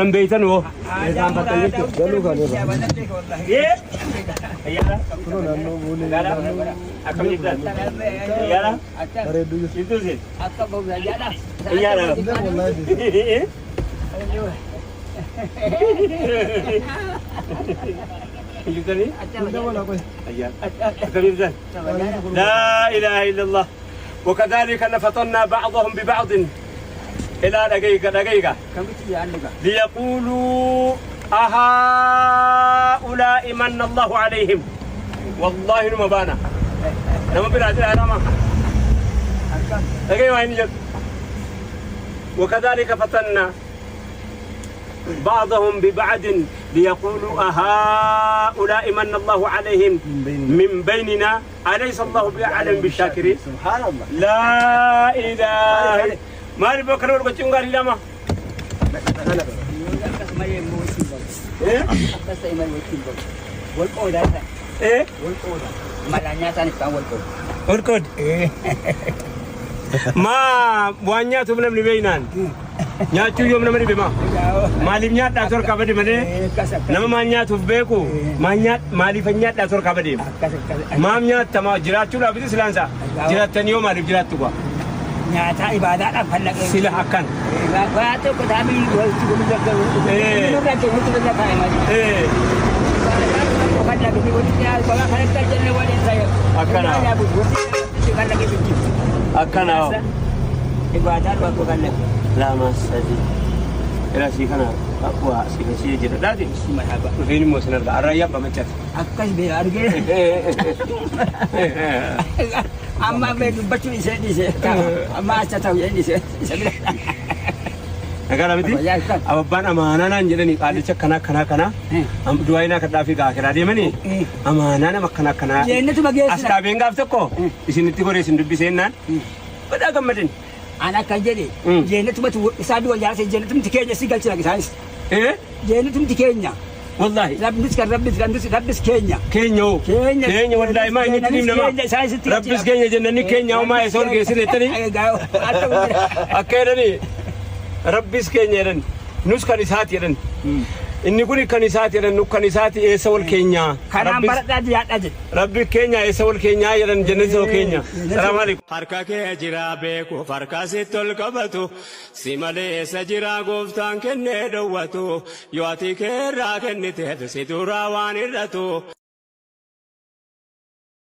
Nan beeytan hoo? Galuu kan irraa. Ee? Ayyaara? Kunoo naannoo Boolee Gaara? naannoo Akkam jirtan? Ayyaara? bareedduu jirti. Jirtuu isin? Ayyaara? Wallaahi. Jirtanii? Hunda walaa qoy. Ayyaara. Akkam jirtan? لا إله إلا الله وكذلك نفطنا بعضهم ببعض إلى دقيقة دقيقة ليقولوا أهؤلاء من الله عليهم والله نما بانا نما بلا دي دقيقة وين جد وكذلك فتنا بعضهم ببعض ليقولوا أهؤلاء من الله عليهم من بيننا أليس الله بأعلم بالشاكرين سبحان الله. لا إله ما بكر ورقتي قال لما إيه إيه اركض ما waan nyaatuuf namni beeynaan nyaachuu yoom nama dhibe maa maaliif nyaadhaa torkaa bade malee nama maal nyaatuuf beeku maal nyaad maaliif nyaadhaa torkaa bade maam nyaattama jiraachuudhaaf iti silaansa jiraattanii yoo maaliif jiraattu kwa Nyaataa ibaadaadhaaf fallaqee. Sila akkan Waa tokko taabii walitti ee akkana lama sadi ila sii kana waa sii kan sii jira daati dhufeen immoo sin arga arraa yabba machata Akkas bee argee amma bee dubbachuu isee dhiise amma acha ta'u jedhee dhiise isa bira. Nagaa miti ababbaan amaanaa naan jedhanii qaalicha akkanaa akkanaa akkanaa du'aa kadhaa fi gaakiraa deemanii amaanaa nama akkanaa akkanaa Jeennetuma as geessina. dhaabeen gaaf tokko isinitti goree isin dubbiseenaan badhaa gammadan. An akkan jedhe jeennetumatu isaan wal jaarse jeennetumti keenya si galchina isaanis. Ee Jeennetumti keenya. wallaahi Rabbis kan rabbis kan rabbis keenya. keenya hoo Keenya. keenya wallaahi maa inni tiniif nama Keenya isaan sitti rabbis keenya jennanii keenya hoo maa eessa ol geessine jettanii akka jedhanii rabbis keenya jedhan nus kan isaati jedhan inni kun kan isaati jedhan nu kan isaati eessa wal keenyaa Kanaan Rabbis- baradhaa dhiyaadhaa jedhe. Rabbi keenya eessa wal keenyaa jedhan jennati ta'u keenya. Salaam alaikum. Harka kee jira beeku harka sitti ol qabatu si malee eessa jira gooftaan kennee dhowwatu yoo ati keerraa kenniteef si duraa waan hir'atu.